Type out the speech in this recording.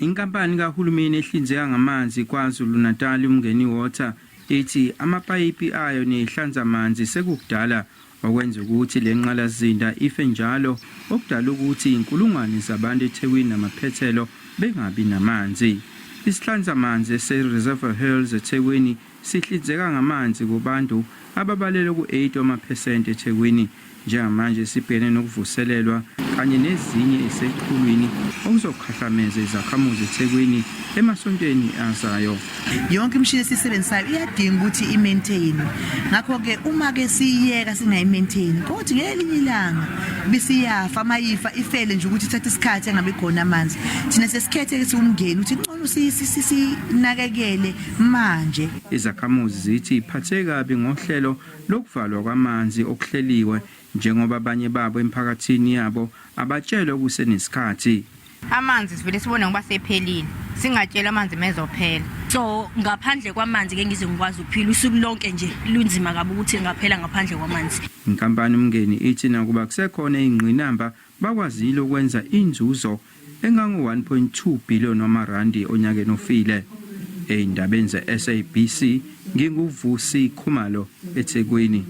Inkampani kahulumeni ehlinzeka ngamanzi KwaZulu-Natal Umngeni Water ithi amapayipi ayo nezihlanzamanzi sekukudala okwenza ukuthi le nqalasizinda ife njalo okudala ukuthi inkulungwane zabantu eThekwini namaphethelo bengabi namanzi. Isihlanzamanzi ese-Reservoir Hills eThekwini sihlinzeka ngamanzi kubantu ababalelwa ku-80 wamaphesenti eThekwini. Njengamanje sibhekene nokuvuselelwa kanye nezinye eziseqhulwini okuzokhahlameza izakhamuzi eThekwini emasontweni azayo. Yonke imishini esiyisebenzisayo iyadinga ukuthi i-maintain. Ngakho-ke uma-ke siyiyeka singayi-maintain, kodwa ngelinye ilanga bisiyafa mayifa ifele nje ukuthi ithathe isikhathi engabi khona amanzi. Thina sesikhethe-ke siwumngeni ukuthi kungcono sinakekele manje. Izakhamuzi zithi iphatheke kabi ngohlelo lokuvalwa kwamanzi okuhleliwe njengoba abanye babo emphakathini yabo abatshelwe kusenesikhathi. Amanzi sivele sibone ngoba sephelile, singatshelwa amanzi mezophela. So ngaphandle kwamanzi ke ngize ngikwazi ukuphila usuku lonke nje lunzima kabi ukuthi ngaphela ngaphandle kwamanzi. Inkampani Umngeni ithi nakuba kusekhona ingqinamba bakwazile ukwenza inzuzo engango-1.2 billion wamarandi onyakeni ofile. Ey'ndabeni ze-SABC nginguVusi Khumalo eThekwini.